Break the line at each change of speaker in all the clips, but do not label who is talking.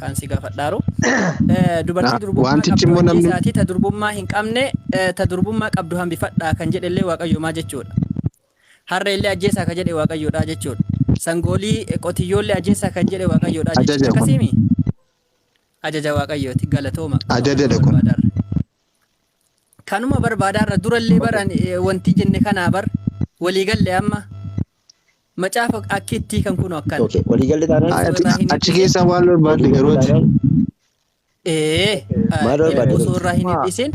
Kan si gaafadhaaru. Dubartii durbummaa
Wantichi
qabdu
immoo namni
ajjeesaatii ta durbummaa hin qabne ta durbummaa qabdu hambifadhaa kan jedhellee Waaqayyomaa jechuudha. Harree illee ajjeesaa kan jedhe Waaqayyoodha jechuudha. Sangoolii qotiyyoollee ajjeesaa kan jedhe Waaqayyoodha jechuudha.
Ajaja kun.
Akkasiimi? Ajaja Waaqayyooti. Galatooma. Kunoo kanuma
Ajajadha kun.
barbaadaarra. Kanuma barbaadaarra durallee baran wanti jenne kanaa bar waliigalle amma macaafa akki ittii kan kunoo akkana.
Okay, waliigalle taanaan
Achi
Osoo irraa hin
achi
hir'isin
keessaa waan barbaadde
waliigalle
garuuti.
taanaan
ee
maal barbaadde
osoo
garuuti?
irraa hin hir'isin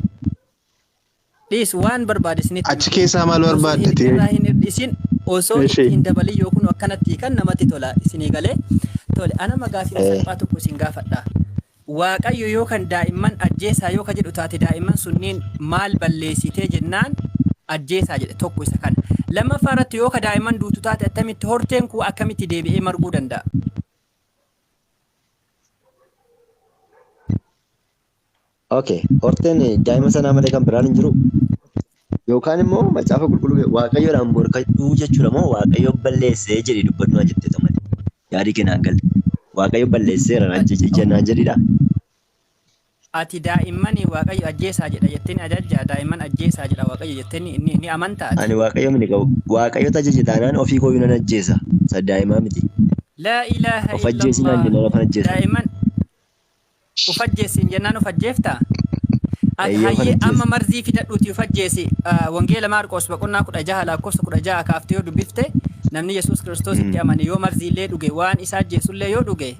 dhiis waan barbaade isinitti
Achi
hima.
keessaa maal
Osoo
barbaadde
hin
ta'e?
irraa hin hir'isin osoo itti
Ishee.
hin dabalin yoo kun akkanatti kan namatti tola isinii galee tole anama gaafii salphaa tokko isin gaafadha. Waaqayyo yoo kan daa'imman ajjeesaa yoo ka jedhu taate daa'imman sunniin maal balleessitee jennaan ajjeesaa jedhe tokko isa kana. Lammaffaa irratti yoo ka daa'imman duutu taate attamitti horteen kuu akkamitti deebi'ee marguu danda'a?
Okay, horteen daa'ima sanaa malee kan biraan hin jiru. Yookaan immoo macaafa qulqulluu waaqayyoodhaan morkadhuu jechuudha moo waaqayyo balleessee jedhi dubbadhu naan jettee malee. Yaadii kee naan galle. Waaqayyo balleesseera naan naan jedhidha.
Ati daa'immanii Waaqayyo ajjeesaa jedha jettee ni ajajjaa daa'imman ajjeesaa jedha Waaqayyo jettee ni, ni, ni amantaa ati?
Ani waaqayyo miti qabu. Waaqayyotu ajaje taanaan ofii kooyyuu nan ajjeesa. Isa daa'imaa miti.
Laa ilaaha
Of ajjeesi naan
illallah.
jennaan ofan ajjeesa.
Daa'imman uf ajjeesi hin jennaan uf ajjeeftaa? Ati
Eeyyee ofan
hayyee amma
ajjeesa.
marzii fidadhuuti uf ajjeesi. Wangeela Maarqos boqonnaa 16 lakkoofsa 16 kaaftee yoo dubbifte namni Yesuus Kiristoositti amane yoo marzii illee dhuge waan isa ajjeesullee yoo dhuge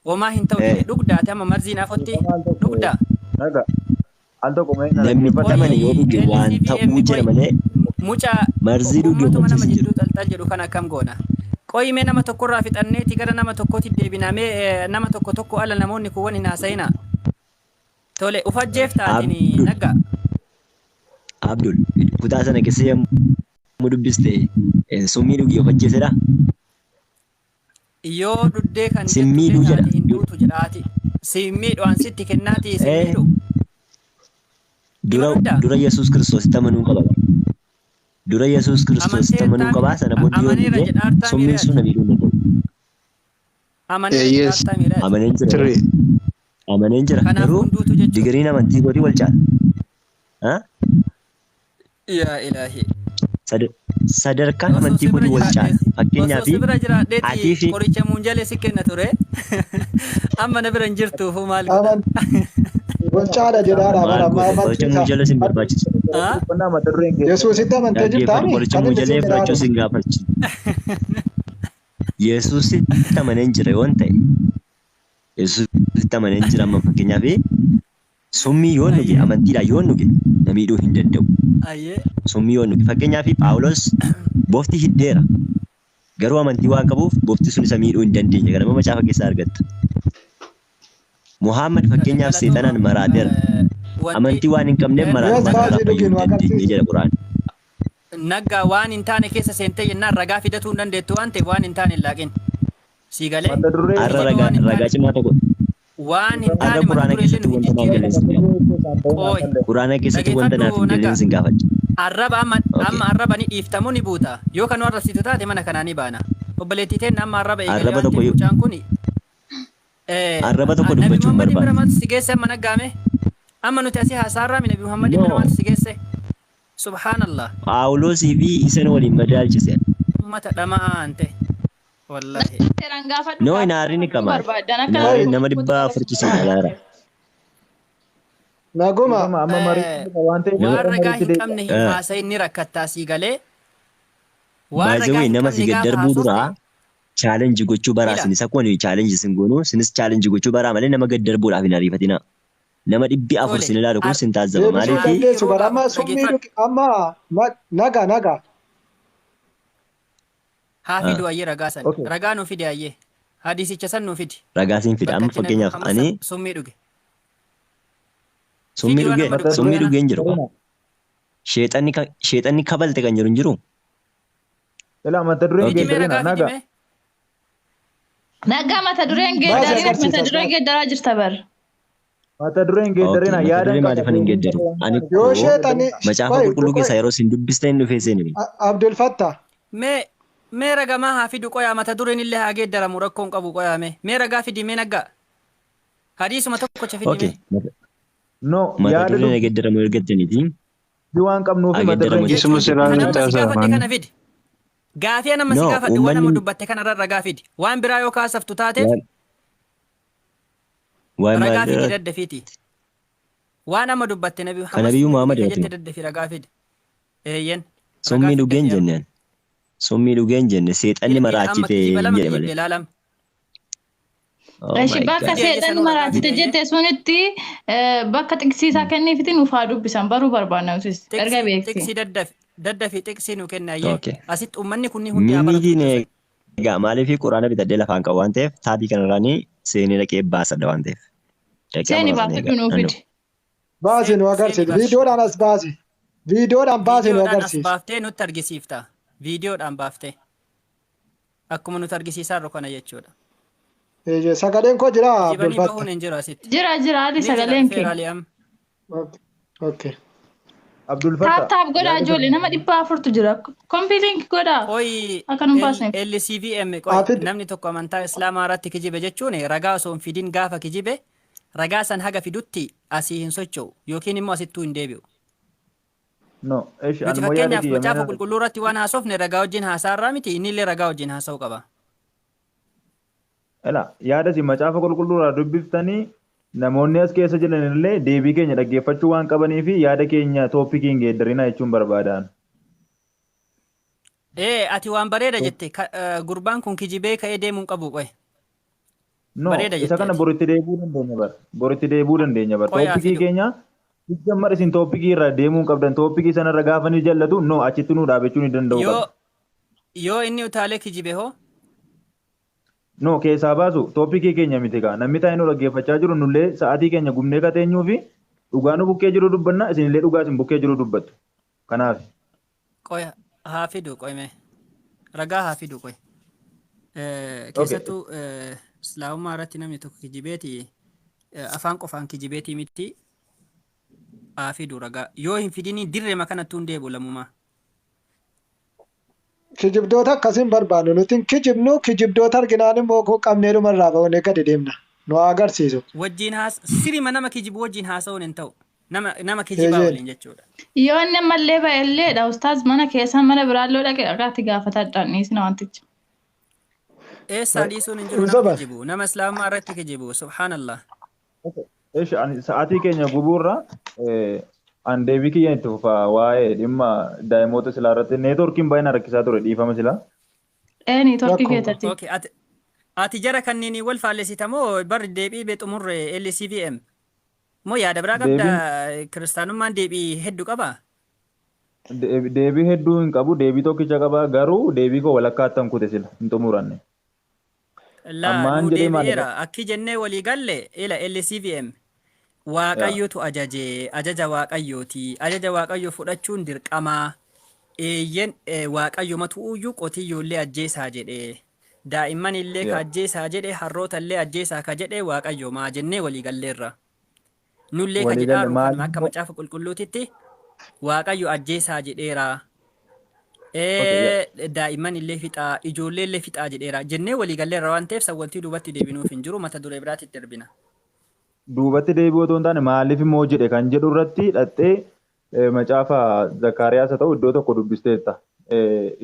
homaa hin ta'u jedhe dhugda ati amma marziin afotti
Dhiifama al tokko
dhugda?
naga al tokko mee na
Namni itti
dhaggeeffadha.
amane yoo
Qoyi
dhuge waan
LCBM
ta'uu
qoyi
jedha malee
mucaa
marzii dhuge of
ummatuma nama
ajjeesi hin jedhu.
jidduu xalxal jedhu kana akkam goona? Qoyi mee nama tokkorraa fixanneeti gara nama tokkooti deebinaa mee nama tokko tokko ala namoonni kuuwwan hin haasa'ina. Tole uf ajjeefta atini
Abdul
nagga.
Abdul kutaa sana keessa yommuu dubbiste summii dhugi of ajjeesedha.
Yoo dhuddee kan
Sin
jettullee
miidhuu jedha.
taate hin duutu jedha ati. Si miidhu an sitti kennaatii si miidhu.
Dura
Ima dhugdaa?
dura Yesuus Kiristoositti amanuu qaba. Dura Yesuus Kiristoositti amanuu
Amanteertaa
qaba. Sana booddee yoo
amaneera
dhuge
jedhaartaa
summiin
miiree
sun
ati.
na miidhuu hin danda'u.
Amaneera
Yes.
jedhaartaa miiree ati.
Amaneen jira.
Sirrii.
Amaneen jira.
Kanaafuu
Garuu
hin duutu jechuudha.
digiriin amantii kootii wal caala. Ha?
Yaa ilaahi.
Sadarkaan
Osoo
amantii
si bira
kootii wal caala.
jiraadheeti
Fakkeenyaaf
osoo si bira jiraadheeti
atii fi
qoricha muunjalee si kenna ture. Amma na bira hin jirtuufu maal godha?
Aman wal caala jedhaadha
maal
bara amma
goota
amantii
qoricha
isaa.
muunjalee sin barbaachisu.
Ah?
Uffannaa mata dureen geeddarame.
Yesuusitti amantee
Dhaggeeffadhu
jirtaami?
qoricha
Kan inni
muujalee
siin
fudhachuu
jedhaadha.
sin gaafachisu. Yesuusitti amaneen jira yoon ta'e Yesuusitti amaneen jira amma fakkeenyaaf summii yoon dhuge
Ayyee.
amantiidhaan yoon dhuge na miidhuu hin danda'u.
Ayyee.
Summii yoon dhuge fakkeenyaaf Phaawulos bofti hiddeera garuu amantii waan qabuuf bofti sun isa miidhuu hin dandeenye. Kana immoo macaafa keessaa argatta. Muhammad
Tole
fakkeenyaaf
galatooma.
seexanaan maraateera.
Wanti
Amantii waan hin qabneef
Yes,
maraatummaa
baasii
kanarraa fayyuu
dhugi
hin
nu
dandeenye
agarsiisi.
jedha Quraan.
Naggaa waan hin taane keessa seentee jennaan ragaa fidatuu hin dandeettu waan ta'eef waan hin taane hin laaqin. Sii galee?
Mata duree
Har'a
Kijiba
ragaa
waan hin
ragaa
taane
cimaa tokko
waan hin
har'a
taane mata
Quraana
duree illee
keessatti
nu hin
wanta naaf
jijjiirin.
galeen sin gaafadha.
Qooy
Quraana keessatti wanta naaf
dhageeffadhu
hin galeen
naggaa.
sin gaafadha.
Arraba amma
Okay.
amma arraba ni dhiiftamu ni buuta. Yoo kan nu arrabsitu taate mana kanaa ni baana. Obboleettii teenna amma arraba eegale
Arraba
waan
tokko
ta'eef
yoo
mucaan kun
arraba tokko
Nabi
dubbachuu hin
Muhammadin bira
barbaadu.
maaltu si geesse amma naggaame? Amma nuti asii haasaarraa mi Nabi Muhammadin bira
No.
maaltu si geesse? Subhaanallah.
Phaawulosii fi isan waliin madaalchise.
Ummata dhama'aa ante. Wallahi.
Seeraan gaafadhu
No hin
gaaffii
aarin
gaafachuu
kamaal.
barbaadan
Hin
akka
aarin
nama
nama
tokkotti
dhibbaa afurtu
gaafachuu
si ilaalaa jira.
barbaadde.
Naguma.
Dhiifama amma marii waan ta'eef
Nama
Waan
gara
ragaa
mariitti
hin
deebi'a.
qabne hin haasayin ni rakkattaa sii galee. Waan
By the
ragaa
way
hin
nama si
qabne
gad
gaafa
darbuu duraa
haasofte
challenge gochuu baraa
ila
sinis akkuma nuyi challenge sin goonu sinis challenge gochuu baraa malee nama gad darbuudhaaf hin ariifatinaa. Nama 400
tole
sin ilaalu kun
ar
sin taazzaba
Deebisuu
maaliif
gaafii
dandeessu
yeroo
bara amma
gaafatu
summii
dhageeffadhu.
dhugi amma naga naga.
Haa fidu ayyee ragaa san.
Okay.
Ragaa nuu fidi ayyee. Hadiisicha san nuu fidi.
Ragaa siin fida
Bakka
amma
itti Nabi
fakkeenyaaf
Muhammad
ani
summii dhuge.
summii
Fidi waan
dhuge
amma
Mata
dubbattu
summii
dureen
kana.
dhugee hin jiru.
Karina.
Sheexanni sheexanni kabalte kan jiru hin jiru.
Ilaa mata dureen
Fidi
Okay.
mee
geeddarina
ragaa fidi
naga.
mee.
Naggaa mata dureen
Baasii
geeddarin mata
agarsiisa.
duree geeddaraa jirta bar.
Mata dureen
Okay,
geeddarina
mata
yaadan
duree
qaba
maaliifan hin
deebiin
geeddaru?
qaba waan
Ani
ta'eef
Yoo
koo
mata dureen
sheexani
macaafa
qoy
qulqulluu
qoy
keessaa yeroo isin dubbistan hin dhufee seenime.
Abdul Fattah.
Mee mee ragamaa haa fidu qoyaa mata dureen illee haa geeddaramu rakkoon qabu qoyaa mee. Mee ragaa fidi mee naggaa. Hadiisuma tokkocha fidi
Okay.
mee.
No,
Mata
yaada
dureen ageddaramu ergattaniiti.
dubbii waan qabnuuf mata dureen
Ageddaramu
Isuma
jechuun
sirraa
Kan
nutti
amma si
haasa'aa
gaafadhe
maani.
kana fidi. Gaafii an amma si
No,
gaafadhe waan amma
uummanni
dubbatte kanarra ragaa fidi. Waan biraa yoo kaasaftu taateef
waan waa'ee
ragaa
maal
fidi
irratti
daddafiiti. Waan amma dubbatte Nabi
kan
Muhammad
Nabiyyuu
summii
Muhammad
dhuge ka
irratti
jette daddafi ragaa fidi. Eeyyen ragaa
summii
fidi
dhugeen
dafi amma.
jenneen. Summii dhugeen jenne seexanni
Ila ila amma
maraachite
kijiba lama
jedhe
kijibde
malee.
laalama.
Oh
Eshi
my
bakka
God.
Fidi ayye
seexanni
sanuu ragaa
maraachite
fidi ayye.
jette sunitti bakka xiqsiisaa kenniifiti nuuf haa dubbisan baruu barbaanna nutis erga
Xiqsii
beekti.
xiqsii daddafi daddafi xiqsii nu kenna ayyee.
Okay.
Asitti uummanni kunni hundi haa baratu
Mimiitiin
dubbisan.
egaa maaliif quraana bitadhee lafaan qabu waan ta'eef taabii kanarraanii seenee dhaqee baasadha waan ta'eef. Dhaqee
Seeni
muraasni
baafadhu
egaa
nuuf
nan
fidi.
dhufu.
Baasi nu
Seeni
agarsiisi.
baafadhu.
Viidiyoodhaan as baasi. Viidiyoodhaan baasi nu
Viidiyoodhaan as
agarsiisi.
baaftee nutti argisiifta. Viidiyoodhaan baaftee. Akkuma nuti argisiisaa jirru kana jechuudha.
Eeyyee, sagaleen koo jira
Kijibanii
Abdulfatta.
bahuun hin jiru asitti.
Jira jira ali
Ni jira
sagaleen kee.
dhufeera Ali amma.
Okay.
Abdul
Taap
Fattah
taap godhaa
yaada
ijoollee nama 400tu jira. Kompiitinki godhaa
Qoyi
akka nu hin baasneef.
LCVM qoyi
Afid
namni tokko amantaa Islaamaa irratti kijibe jechuun ragaa osoo hin fidin gaafa kijibe ragaa san haga fidutti asii hin socho'u yookiin immoo asittuu hin deebi'u.
No, eshi
Nuti
ani immoo yaada
fakkeenyaaf
kiyya
macaafa
mee
qulqulluu irratti waan haasofne ragaa wajjin haasaarraa miti inni illee ragaa wajjin haasa'uu qaba.
Ela yaada isin macaafa qulqulluu irraa dubbiftanii namoonni as keessa jiran illee deebii keenya dhaggeeffachuu waan qabanii fi yaada keenya toopikii hin geeddarinaa jechuun barbaadan.
Ee ati waan bareeda jette gurbaan kun kijibee ka'ee deemuu hin qabu qoy.
No,
Bareeda
isa
jette
kana
ati.
boritti deebi'uu dandeenya bara. Boritti deebi'uu dandeenya bara.
Qoy haa
Toopikii
fidu.
keenya jammar isin toopikii irra deemuu hin qabdan. Toopikii sanarra gaafa ni jallatu no achitti nuu dhaabachuu ni danda'u
Yoo
qabda.
yoo inni utaalee kijibe hoo
No, keessaa baasu toopikii keenya miti kaa. Namni taa'ee nu dhaggeeffachaa jiru nullee sa'aatii keenya gubnee kateenyuu fi dhugaa nu bukkee jiru dubbanna isinillee dhugaa isin bukkee jiru dubbattu. Kanaaf.
qoy haa fidu qoy mee ragaa haa fidu qoy.
Okay.
Keessattuu islaamummaa irratti namni tokko kijibeeti afaan qofaan kijibeeti miti haa fidu ragaa yoo hin fidini dirreema kanattuu hin deebi'u lamumaa.
Kijibdoota akkasiin barbaannu nuti kijibnu kijibdoota arginaan immoo qabnee dhumarraa bahuun gadi deemna. Nu haa agarsiisu.
Wajjin haas sirima nama kijibu wajjin haasa'uun hin ta'u nama nama kijibaa
Eeyyeen.
waliin jechuudha.
Yoo inni ammallee ba'elleedha ustaaz mana keessaa mana biraallee dhaqee dhaqaatti gaafatadhaan dhiisina wanticha.
Eessaa dhiisuun hin jiru
Hin
nama
soban.
kijibu nama islaamummaa irratti kijibu subhaanallah.
Eshi ani sa'aatii keenya gubuurra an deebii kiyya itti fufaa waa'ee dhimma daa'imoota silaa irratti neetworkiin baay'ina rakkisaa ture dhiifama silaa.
Ee neetworkii
Rakkoo.
keessatti.
Okay ati ati jara kanneen wal faallessita moo barri deebii bee xumurre LCVM moo yaada biraa qabda
Deebiin
kiristaanummaan deebii hedduu qabaa?
deebii hedduu hin qabu deebii tokkicha qaba garuu deebii koo walakkaatti kute sila hin xumuranne.
Laa
Ammaan
nuu
jedhee maal
deebi'eera akki jennee walii galle ila LCVM
yaa
waaqayyotu ajaje ajaja waaqayyooti ajaja waaqayyo fudhachuun dirqamaa eeyyen waaqayyo matuuyyuu qotiyyoollee ajjeesaa jedhe daa'imman illee ka
yaa
ajjeesaa jedhe harroota illee ajjeesaa ka jedhe waaqayyo maa jennee walii galleerra nullee ka
walii galle
jedhaaru
maal
kanuma akka macaafa qulqulluutitti waaqayyo ajjeesaa jedheera
okay yaa
daa'imman illee fixaa ijoollee illee fixaa jedheera jennee walii galleerra waan ta'eef sawwantii duubatti deebinuuf hin jiru mata duree biraatti darbina.
Duubatti deebi'uu otoo hin taane maaliif immoo jedhe kan jedhu irratti dhattee macaafa Zakkaariyaas haa ta'u iddoo tokko dubbisteetta.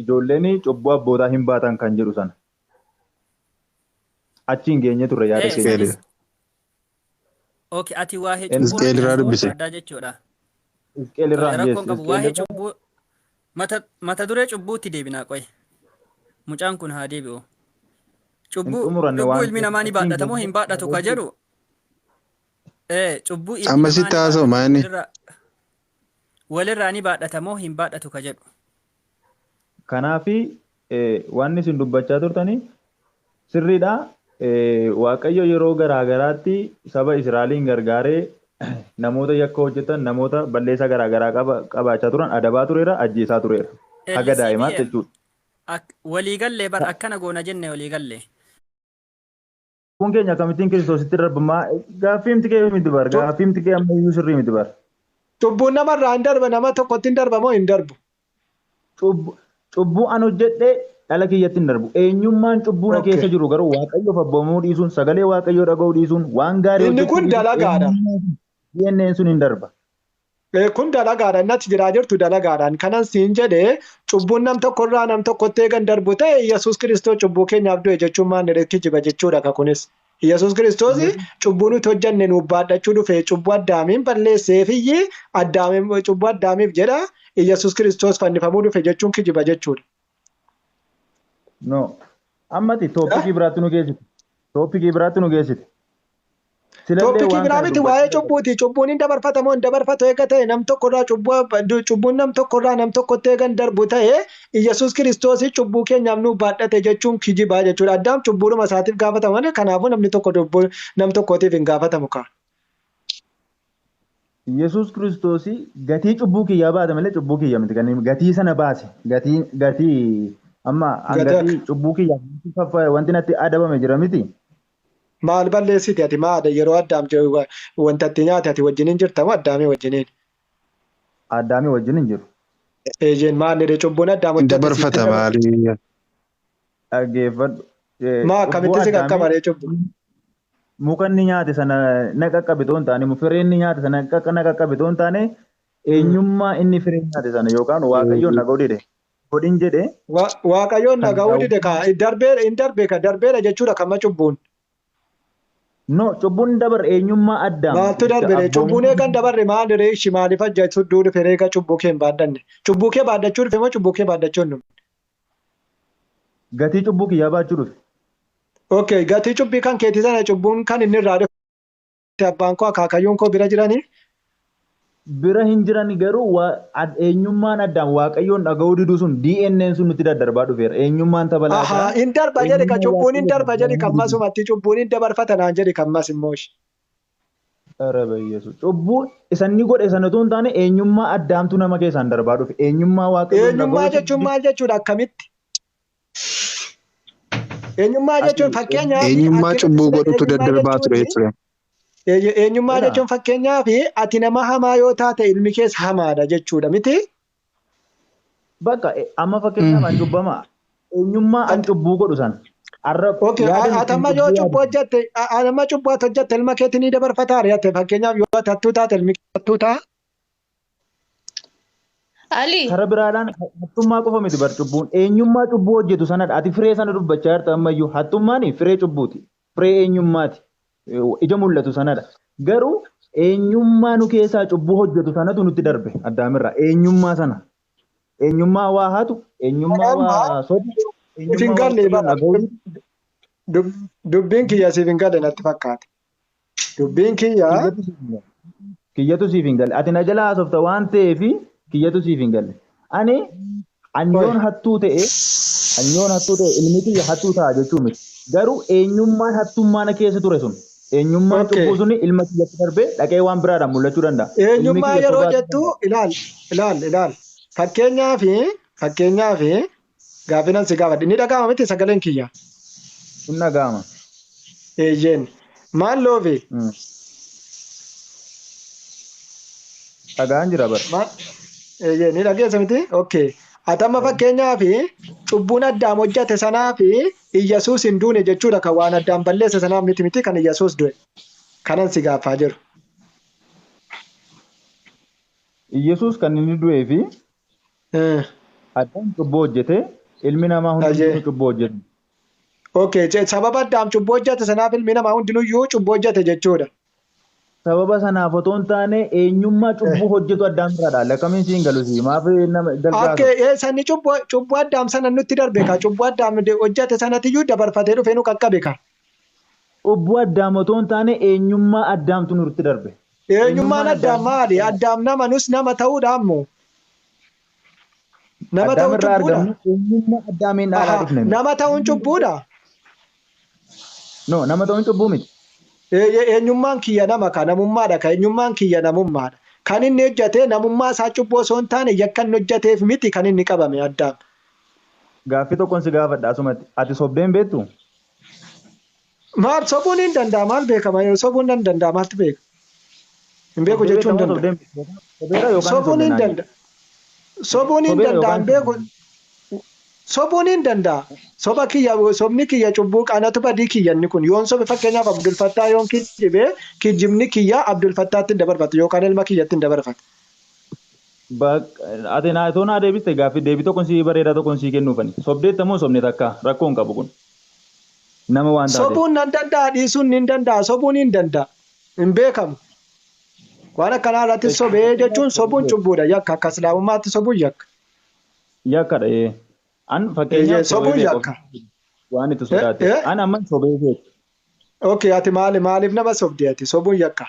Ijoolleen cubbuu abbootaa hin baatan kan jedhu sana. Achi hin geenye turre yaada keenya.
Isqeel
Sanis okay ati waa'ee
Inni
cubbuu
Isqeel
irratti
irraa
haasa'uu
dubbise.
barbaaddaa jechuudha.
Isqeel
Tole
irraa yes
rakkoon qabu
Isqeel
waa'ee
irraa
cubbuu mata duree cubbuutti deebinaa qoy. Mucaan kun haa deebi'u.
hin
Cubbuu
xumuranne
cubbuu
waan
ilmi
ta'eef
namaa ni
achi hin
baadhata moo
geenye
hin baadhatu ka jedhu cubbuu ilmi
Amma
namaa
sitti
ni
haasa'u
baadhata
maani?
walirraa walirraa ni baadhata moo hin baadhatu ka jedhu.
Kanaafi wanni isin dubbachaa turtanii sirriidha. Waaqayyo yeroo garaa garaatti saba Israa'eliin gargaaree namoota yakka hojjetan namoota balleessaa garaa garaa qabaachaa turan adabaa tureera ajjeesaa tureera. Haga daa'imaatti
LCVM
jechuudha.
Waliigallee bar akkana goona jenne waliigallee.
Kun keenya akkamittiin kiristoositti darbamaa gaaffiimti kee miti bar gaaffiimti kee ammayyuu sirrii miti bar.
Cubbuun namarraa hin darba nama tokkotti hin darba moo hin darbu?
Cubbuu an hojjedhe dhala kiyyatti hin darbu. Eenyummaan cubbuu na
Okay.
keessa jiru garuu Waaqayyoof abboomamuu dhiisuun, sagalee Waaqayyoo dhaga'uu dhiisuun, waan gaarii
Inni
hojjechuu
kun
dhiisuun
dalagaadha.
eenyummaan DNA'n sun hin darba.
Kun dalagaadha. Inni achi jiraa jirtu dalagaadhaan. Kanan siin jedhee cubbuun nam tokkorraa nam tokkotti eegan darbu ta'e Yesuus Kiristoos cubbuu keenyaaf du'e jechuun maal jedhee kijiba jechuudha ka kunis. Yesuus Kiristoos cubbuu nuti hojjenne nuuf baadhachuu dhufe cubbuu addaamiin balleesseefiyyi addaamiin cubbuu addaamiif jedha Yesuus Kiristoos fannifamuu dhufe jechuun kijiba jechuudha.
No. Ammati tooppikii biraatti nu geessite. Tooppikii biraatti nu geessite. Silallee
Tooppikii
waan
biraa
kana
miti waa'ee
dubbachaa
cubbuuti. Cubbuun hin dabarfatamoo hin dabarfatu eega ta'e nam tokkorraa cubbuun nam tokkorraa nam tokkotti eegan darbu ta'e Yesuus Kiristoos cubbuu keenyaaf nuuf baadhate jechuun kijibaa jechuudha. Addaam cubbuudhuma isaatiif gaafatama malee kanaafuu namni tokko nam tokkootiif hin gaafatamu kaa.
Yesuus Kiristoos gatii cubbuu kiyyaa baate malee cubbuu kiyya miti. Kan inni gatii sana baase. Gatii gatii amma an
Gatii
gatii
akka
cubbuu kiyyaa wanti natti adabame jira miti.
Maal balleessite ati maada yeroo addaam wanta itti nyaate ati wajjiniin jirta moo addaamii wajjiniin?
Addaamii wajjin hin jiru.
Eeyyeen maal jedhee cubbuun addaam hojjete sitti
Dabarfata
darba.
maali?
Dhaggeeffadhu.
Maa
Cubbuu
akkamitti si
addaamii
qaqqabaree cubbu?
Muka inni nyaate sana na qaqqabe otoo hin taane, firee inni nyaate sana na qaqqabe otoo hin taane, eenyummaa inni firee nyaate sana yookaan Waaqayyoon dhaga'uu dide. Godhin jedhe
Waaqayyoon
kan
dhaga'uu dide
daawwiti.
kaa darbee hin darbe ka darbeera jechuudha kama cubbuun.
No, cubbuun dabar eenyummaa addaam
Maaltu
jecha
darbere cubbuun
abboomamuu
eegan dabarre maal ree ishi maaliif ajjeesu duudhu fereega cubbuu kee hin baadhanne. Cubbuu kee baadhachuu dhufe moo cubbuu kee baadhachuu hin dhufne?
Gatii cubbuu kiyyaa baachuu dhufe.
Okay, gatii cubbii kan keetii sana cubbuun kan inni irraa dhufe abbaan koo akaakayyuun koo bira jiranii?
Bira hin jiran garuu eenyummaan addaam Waaqayyoon dhaga'uu diduu sun DNA'n sun nutti daddarbaa dhufeera. Eenyummaan tabalaa
Ahaa,
isaa
hin darba jedhi ka
eenyummaa
cubbuun hin
Waaqayyoon
darba jedhi kan
abboomamuu diduu.
masumatti cubbuun hin dabarfata naan jedhi kan mas immoo ishee.
ኧረ በኢየሱስ cubbuu isa inni godhe sana otoo hin taane eenyummaa addaamtu nama keessaan darbaa dhufe eenyummaa Waaqayyoon
Eenyummaa
dhaga'uu
jechuun maal jechuudha akkamitti? Eenyummaa
ati
jechuun fakkeenyaaf
Eenyummaa
akkamitti
cubbuu
sila
godhutu
eenyummaa
daddarbaa ture
jechuun
jechuudha.
Eenyummaa
Jedha.
jechuun fakkeenyaaf ati nama hamaa yoo taate ilmi kees hamaadha jechuudha miti?
Bakka amma fakkeenyaaf an cubbamaa eenyummaa an
Ati
cubbuu godhu sana arra
okay,
yaada
ati
ittiin
amma yoo
cubbuu
cubbuu
yaadu
hojjette amma cubbuu ati hojjette ilma keetti ni dabarfataa ari'atte fakkeenyaaf yoo ati hattuu taate ilmi kee hattuu ta'a.
Ali.
Kara biraadhaan hattummaa qofa miti bar cubbuun eenyummaa cubbuu hojjetu sanadha. Ati firee sana dubbachaa jirta ammayyuu hattummaan firee cubbuuti firee eenyummaati ija mul'atu sanadha. Garuu eenyummaa nu keessaa cubbuu hojjetu sanatu nutti darbe addaamirraa eenyummaa sana eenyummaa waa hatu eenyummaa
Amma
waa sobu
siif hin
eenyummaa
galle
Waaqayyoon
bara
dhaga'uu
dubbiin kiyya siif hin galle natti fakkaata. Dubbiin kiyya
kiyyatu siif hin galle. Kiyyatu siif hin galle. Ati na jala haasofta waan ta'eef kiyyatu siif hin galle. Ani anyoon hattuu ta'e anyoon hattuu ta'e ilmi kiyya hattuu ta'a jechuu miti. Garuu eenyummaan hattummaa na keessa ture sun eenyummaan cubbuu suni ilma kiyyatti darbee dhaqee waan biraadhaan mul'achuu danda'a. Ilmi
Eenyummaa
kiyya
yeroo
sobaa ta'uu
jettu
danda'a.
ilaal ilaal ilaal fakkeenyaaf gaafinan si gaafadhe ni dhaga'ama miti sagaleen kiyya.
Hin dhaga'ama.
Eeyyeen maal loofi
Dhaga'aan jira bara.
maal eeyyeen ni dhageessa miti okay ati amma fakkeenyaaf cubbuun addaam hojjete sanaaf Iyyasuus hin duune jechuudha kan waan addaam balleesse sanaaf miti miti kan Iyyasuus du'e kanan si gaafaa jiru.
Iyyasuus kan inni du'ee fi addaam cubbuu hojjete ilmi namaa hundinuu
Ajee.
cubbuu hojjete.
Okay, sababa addaam cubbuu hojjete sanaaf ilmi namaa hundinuyyuu cubbuu hojjete jechuudha.
Sababa sanaaf otoo hin taane eenyummaa cubbuu hojjetu addaam irraa dhaala. Akkamiin siin galu si maaf nama
Akka
dalgaasu?
sanni cubbuu addaam sana nutti darbe ka cubbuu addaam hojjete sanatiyyuu dabarfatee dhufee nu qaqqabe ka.
Cubbuu addaam otoo hin taane eenyummaa addaamtu nutti darbe.
Eenyummaan
Eenyummaan
addaam
addaam
maali? Addaam nama nus nama ta'uudha ammoo. Nama
addaam
ta'uun
irraa
cubbuudha.
argamnu eenyummaa addaamiin dhaalaa
Aha,
dhufne nuti.
nama ta'uun cubbuudha.
No, nama ta'uun cubbuu miti.
Eenyummaan kiyya nama ka namummaadha ka eenyummaan kiyya namummaadha. Kan inni hojjete namummaa isaa cubbuu osoo hin taane yakka inni hojjeteef miti kan inni qabame addaam.
Gaaffii tokkoon si gaafadha asumatti. Ati sobdeen beektu?
Maal sobuun hin danda'a maal beekama yoo sobuun hin danda'a maaltu beeka? Hin beeku
Sobdee
jechuu hin
beekta moo
danda'a.
sobdeen beektu? Sobeera yookaan hin
Sobuun
sobde
hin
naan jedhi.
danda'a. Sobuun hin
Sobeera
danda'a
yookaan
hin
hin
beeku.
sobne.
Sobuun hin danda'a. Soba kiyya sobni kiyya cubbuu anatu badii kiyya inni kun yoon sobe fakkeenyaaf Abdul Fattaa yoon kijjibe kijjibni kiyya Abdul Fattaatti hin dabarfatu yookaan ilma kiyyatti hin dabarfatu.
Ati naa itoo naa deebiste gaaffii deebii tokkon sii bareedaa tokkon sii kennuufani. Sobdeetta moo sobne takka rakkoo hin qabu kun. Nama waan taateef.
Sobuun nan danda'a dhiisuun hin danda'a sobuun hin danda'a. Hin beekamu. Waan akkanaa irratti sobee jechuun sobuun cubbuudha yakka akka islaamummaatti sobuun yakka.
Yakkadha ee. An fakkeenyaaf sobee
Sobuun
beeku
yakka.
waan itti sodaate. An amman sobee beeku.
Okay, ati maali maaliif nama sobde ati sobuun yakka.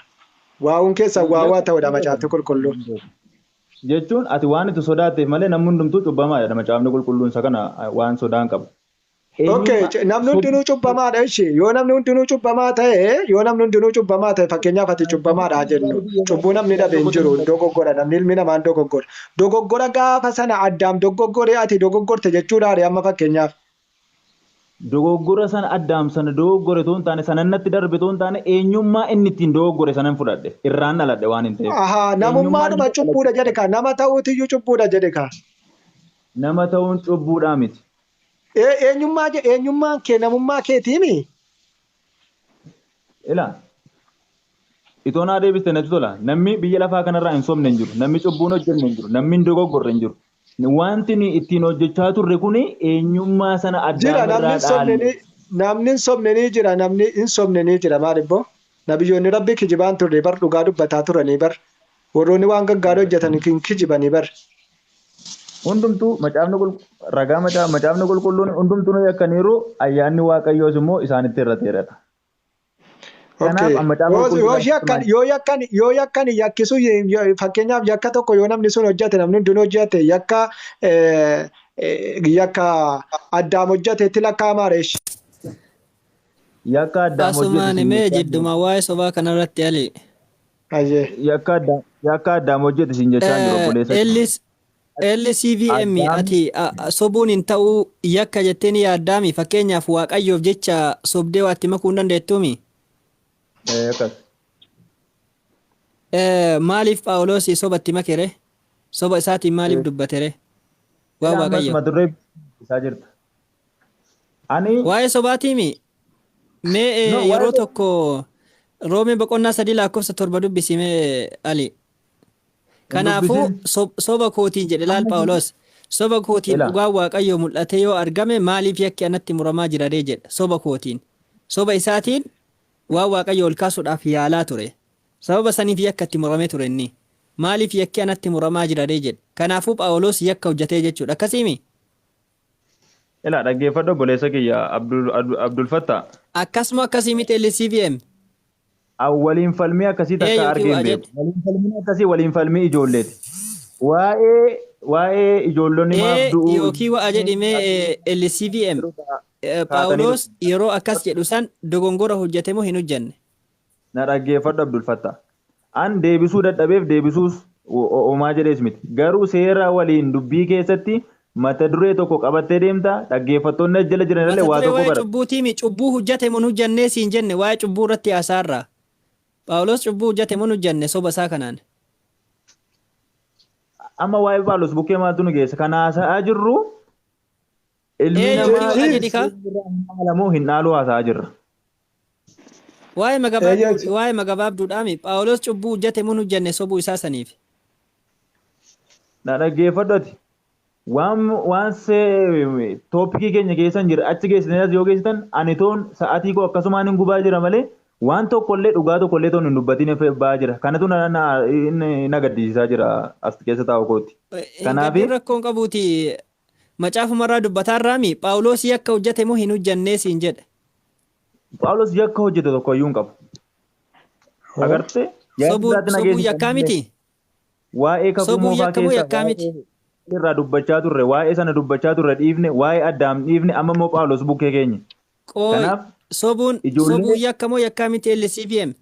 Waawuun keessa waawaa ta'uudha macaafni qulqulluun.
Jechuun ati waan itti sodaatteef malee namni hundumtuu cubbamaadha macaafni qulqulluun isa kana waan sodaan qabu.
Okay, namni hundinuu cubbamaadha ishee. Yoo namni hundinuu cubbamaa ta'e, yoo namni hundinuu cubbamaa ta'e fakkeenyaaf ati cubbamaadha jennu. Cubbuu namni dhabe hin jiru, dogoggora namni ilmi namaa hin dogoggora. Dogoggora gaafa sana addaam dogoggoree ati dogoggorte jechuudha amma fakkeenyaaf.
Dogoggora sana addaam sana dogoggore otoo hin taane sanan natti darbe otoo hin taane eenyummaa inni ittiin dogoggore sanan fudhadhe irraan dhaladhe waan hin ta'eef.
Ahaa, namummaadhuma cubbuudha jedhe kaa nama ta'uutiyyuu cubbuudha jedhe kaa.
Nama ta'uun cubbuudhaa miti.
Eenyummaa eenyummaan kee namummaa keetiimi.
Ilaa itoo naa deebiste natti tola. Namni biyya lafaa kanarraa hin sobne hin jiru. Namni cubbuun hojjenne hin jiru. Namni hin dogoggorre hin jiru. Wanti nuyi ittiin hojjechaa turre kuni eenyummaa sana
Jira
addaam
namni
irraa
hin sobne
dhaalle.
ni namni hin sobne ni jira namni hin sobne ni jira maal ibboo nabiyyoonni rabbi kijibaan turre bar dhugaa dubbataa turanii bar warroonni waan gaggaarii hojjetan hin kijibanii bar.
Hundumtuu macaafni ragaa macaafni qulqulluun hundumtuu nu yakkaniiru ayyaanni waaqayyoos immoo isaanitti irrateeradha. Kanaaf
Okay.
amma macaafa
Yoo yoo
qulqulluu
yakkan yoo yakkan yoo yakkan yakkisu fakkeenyaaf yakka tokko yoo namni sun hojjete namni hundinuu hojjete yakka yakka addaam hojjetetti lakkaa'amaa reesh.
Yakka addaam hojjete
Asumaan
sin
mee
jechaa jiru.
jidduma waa'ee sobaa kanarratti ali.
Ayyee.
Yakka addaam yakka addaam hojjete sin jechaa jiru obboleessa.
LCVM
Addaam
ati sobuun hin ta'uu yakka jettee ni yaaddaami fakkeenyaaf waaqayyoof jecha sobdee waatti makuu hin dandeettuumi.
Akkas.
Maaliif Phaawulos soba itti makere? Soba isaatiin maaliif dubbatere? Waa
Ilaa ammas
waaqayyo.
mata duree isaa jirta. Ani
Waa'ee sobaatiimi mee
no
yeroo
waa'ee
tokko Roomee boqonnaa 3 lakkoofsa 7 dubbisi mee Ali.
hin
Kanaafuu
dubbisin.
soba kootiin jedhe laal
Amma
Phaawulos. Soba kootiin
ilaa
dhugaan waaqayyoo mul'ate yoo argame maaliif yakki anatti muramaa jira ree jedha. Soba kootiin. Soba isaatiin waan waaqayyo ol kaasuudhaaf yaalaa ture. Sababa saniif yakka itti muramee ture inni. Maaliif yakki anatti muramaa jira ree jedhe. Kanaafuu Phaawulos yakka hojjetee jechuudha. Akkasiimi?
Ilaa dhaggeeffadhu obboleessa kiyya Abdul Abdul Fattah.
Akkasuma akkasii miti LCVM.
Waliin falmii akkasii
Ee
takka
yookiin
argee
waa
hin beeku.
jedhe.
Waliin falmiin akkasii waliin falmii ijoolleeti. Waa'ee waa'ee ijoollonni maaf
Ee
du'uu
yookiin waa jedhi mee LCVM.
kaatanii
Phaawulos yeroo akkas jedhu san dogongora hojjete moo hin hojjenne?
Na dhaggeeffadhu Abdul Fattah. An deebisuu dadhabeef deebisuus homaa jedhees miti. Garuu seera waliin dubbii keessatti mata duree tokko qabattee deemta dhaggeeffattoonni as jala jiran illee
Mata
waa
duree
tokko
waa'ee
baratu.
cubbuutiimi cubbuu hojjete moo hin hojjennee siin jenne waa'ee cubbuu irratti haasaarra. Phaawulos cubbuu hojjete moo hin hojjenne soba isaa kanaan?
Amma waa'ee Phaawulos bukkee maaltu nu geessa? Kan haasa'aa jirru ilmi
Ee
namaa
yookiin waa jedhi kaa?
hin dhaalamoo hin dhaaluu haasa'aa jirra.
Waa'ee
Eeyyee.
waa'ee magabaabduudhaami Phaawulos cubbuu hojjete moo hin hojjenne sobuu isaa saniif?
Na dhaggeeffadhu ati. Waan waan see tooppikii keenya keessa hin jirre achi geessitanii as yoo geessitan ani toon sa'aatii koo akkasumaan hin gubaa jira malee waan tokkollee dhugaa tokkollee toon hin dubbatiin ba'aa jira. Kanatu na na na gaddisiisaa jira as keessa taa'u kootti.
Hin
Kanaaf
gaddin rakkoon qabuuti macaafumarraa dubbataarraami Phaawulos yakka hojjete moo hin hojjennee siin jedhe.
Phaawulos yakka hojjete tokko iyyuu hin qabu. Agartee yaada
Sobuu
biraatti na
sobuu
geessisan
yakkaa
illee
miti?
waa'ee kakuu
Sobuu
moofaa
yakka moo
keessa
yakkaa miti?
waa'ee irraa dubbachaa turre waa'ee sana dubbachaa turre dhiifne waa'ee addaam dhiifne amma immoo Phaawulos bukkee keenya.
Qooy
Kanaaf
sobuun sobuu
ijoollee
yakka moo yakkaa miti LCVM?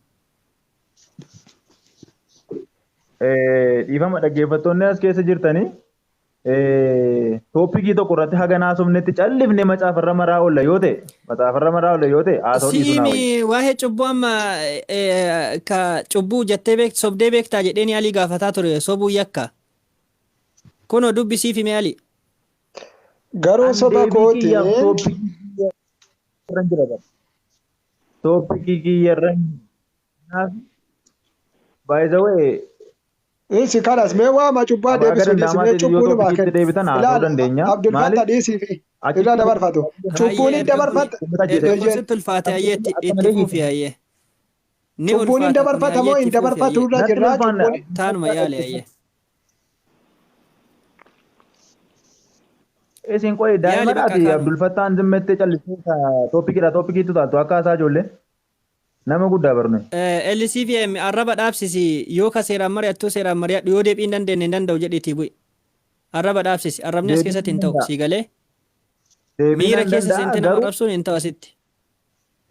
Dhiifama dhaggeeffattoonni as keessa jirtanii tooppikii tokko irratti haga naasofnetti callifne macaafarra maraa oolla yoo ta'e macaafarra maraa oolla yoo ta'e haasa'uu dhiisuu naa wayya.
Siimi waa'ee cubbuu amma ka cubbuu jettee beekt sobdee beektaa jedheeni alii gaafataa ture sobuu yakka. Kunoo dubbisiif hime Ali.
Garuu
An
soba
deebii kiyyaaf
kootiin
tooppikii kiyya irra jira bara. Tooppikii kiyya irra hin jiru. Kanaaf by the way
Isi kanas mee waama cubbaa
Abaa
deebisu
gara
dhiisi mee
danda'amaatiin yoo
cubbuu numaa
tooppikiitti
kenna.
deebitan haasa'uu
Ilaal
dandeenya.
Abdul
Maaliif
Fattah dhiisii fi irraa
achitti
dabarfatu. Cubbuun
Hayyee
hin
erga kun
dabarfata.
uummata
erga
jedhe
kun
Eeyyeen.
sitti ulfaate hayyee itti
akka
itti
malee
fuufi
hiikan.
hayyee. Ni
Cubbuun hin
ulfaata kun
dabarfata moo
hayyee
hin
itti fuufi
dabarfatu
hayyee.
irra
Natti
jirraa
ulfaanna.
cubbuun.
Taanuma yaale hayyee.
Isin qo'ee
Yaali
daa'ima
bakka
ati
kaanuma.
Abdul Fattaan zimmettee callistee tooppikiidha tooppikiitu taatu akka haasaa ijoollee nama guddaa barne.
LCVM arraba dhaabsisi yoo ka seeraan mari'attuu seeraan mari'adhu yoo deebii hin dandeenye hin danda'u jedhiitii bu'i. Arraba dhaabsisi arrabni as
Deebii
keessatti
nan
hin ta'u
danda'a.
sii galee
Deebii
miira
nan
keessa
danda'a
seentee nama
garuu
arrabsuun hin ta'u asitti.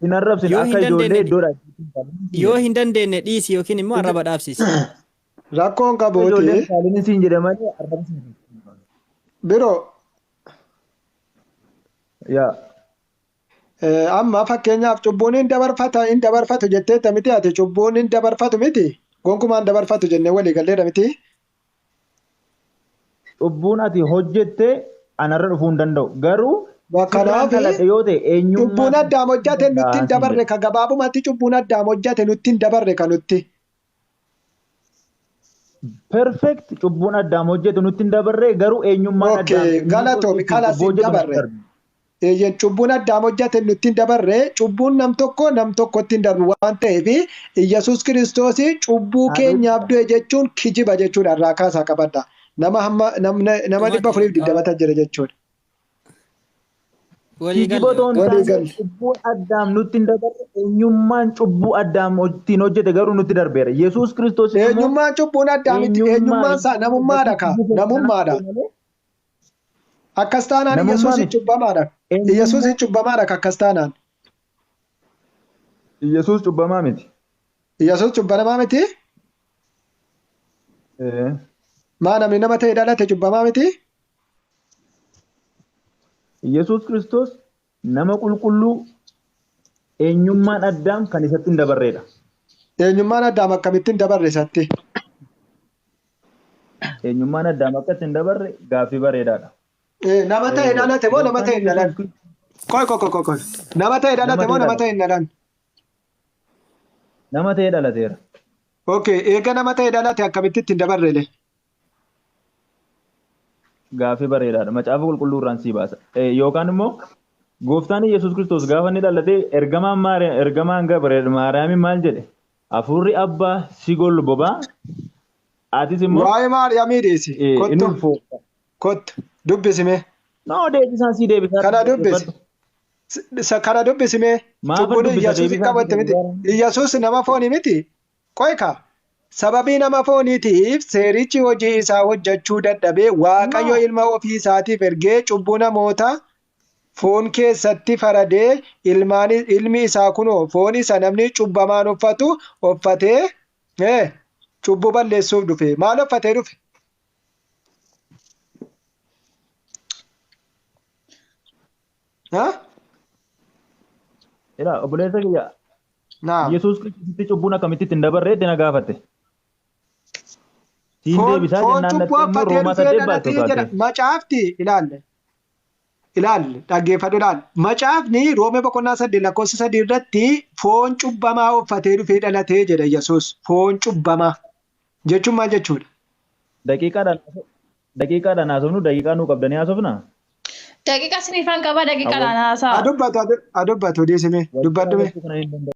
hin arrabsine
Yoo hin
akka ijoollee
dandeenye
iddoodha.
yoo hin dandeenye dhiisi yookiin immoo arraba dhaabsisi.
Rakkoon
Akka ijoolleen
qabuuti.
saaliin siin jedhe malee arrabsine.
Biroo
Yaa.
amma fakkeenyaaf cubbuun hin dabarfata hin dabarfatu jetteetta miti ati cubbuun hin dabarfatu miti gonkumaa hin dabarfatu jennee walii galleedha miti.
Cubbuun ati hojjette anarra dhufuu hin danda'u. Garuu sirraan
Kanaaf
dhaladhe yoo ta'e eenyummaa
cubbuun addaam hojjate nutti hin
danda'an siin
dabarre
jedhe.
ka gabaabumatti cubbuun addaam hojjate nutti hin dabarre ka nutti.
Perfect cubbuun addaam hojjetu nutti hin dabarre garuu eenyummaan addaam
Okay
inni
galatoomi
ittiin
kalas
cubbuu
hin
hojjetu nutti
dabarre.
darbe.
Eeyyeen cubbuun addaam hojjate nutti hin dabarre cubbuun nam tokko nam tokkotti hin darbu waan ta'eef Iyyasuus Kiristoos cubbuu keenyaaf du'e jechuun kijiba jechuudha irraa kaasaa qabadha. Nama hamma nama
Dhumate
420 jira jechuudha.
walii
Kijiba
galle
otoo hin
bakka.
Walii
taane
galle.
cubbuun addaam nutti hin dabarre eenyummaan cubbuu addaam ittiin hojjete garuu nutti darbeera. Yesuus Kiristoos immoo
Eenyummaan cubbuun addaamitti
eenyummaa
eenyummaan isaa namummaadha ka
cubbuu
namummaadha.
malee
Akkas taanaan
namummaa
Iyyasuus
miti.
cubbamaadha. Iyyasuus
Eenyummaa
cubbamaadha ka akkas taanaan.
Yesuus cubbamaa miti.
Iyyasuus cubbanamaa miti?
Eh.
Maa namni nama ta'e dhalate cubbamaa miti?
Yesuus Kiristoos nama qulqulluu eenyummaan addaam kan isatti hin dabarreedha.
Eenyummaan addaam akkamittiin dabarre isatti?
Eenyummaan addaam akka itti hin dabarre gaaffii bareedaadha.
Nama ta'e dhalate moo nama
Gooftaan
ta'e hin
Yesuus
dhalan?
Kiristoos
Koi koi koi koi. Nama ta'e
nama
dhalate moo
ta'e
nama
dhalate.
ta'e hin dhalan?
Nama ta'e dhalateera.
Okay, eega nama ta'e dhalate akkamitti ittiin dabarre le?
Gaaffii bareedaadha. Macaafa qulqulluu irraan sii baasa. Yookaan immoo gooftaan Yesuus Kiristoos gaafa inni dhalate ergamaan Maariyaam ergamaan Gabri'eel Maariyaamiin maal jedhe? Hafuurri abbaa si golbobaa atis immoo
Waa'ee Maariyaamii dhiisi.
inni
Kottu
ulfoofta.
kottu dubbisime.
No deebisaan sii deebisaa
Kana dubbisi.
dhaggeeffadhu.
Kana dubbisime.
Maafan
Cubbuun
dubbisa
Iyyasuus hin
deebisaan sii
qabatte miti.
deebisaa.
Iyyasuus nama foonii miti. Qoy ka. Sababii nama fooniitiif seerichi hojii isaa hojjechuu dadhabee Waaqayyo
No.
ilma ofii isaatiif ergee cubbuu namoota foon keessatti faradee ilmaan ilmi isaa kunoo foon isa namni cubbamaan uffatu uffatee cubbuu balleessuuf dhufe. Maal uffatee dhufe? Ha?
Ilaa obboleessa kiyya
Naam.
Yesuus Kiristoositti cubbuun akkamitti ittiin dabarre itti na gaafatte. Siin
Foon
deebisaa
foon
jennaan
cubbuu
natti immoo
uffatee
Roomaa
dhufee
8 baattu
dhalatee jedha.
taate.
Macaafti ilaalle. Ilaalle dhaggeeffadhu ilaalle. Macaafni Roomee boqonnaa 8 lakkoofsa 3 irratti foon cubbamaa uffatee dhufee dhalatee jedha Yesuus. Foon cubbamaa jechuun maal jechuudha?
Daqiiqaadhaan daqiiqaadhaan haasofnu daqiiqaa nuu qabdanii haasofnaa?
Daqiiqa sinifan qaba daqiiqaadhaan haasa'a.
Adubbatu adubbatu dhiisime
Wal
dubbadhume.
jechuu kana hin danda'u.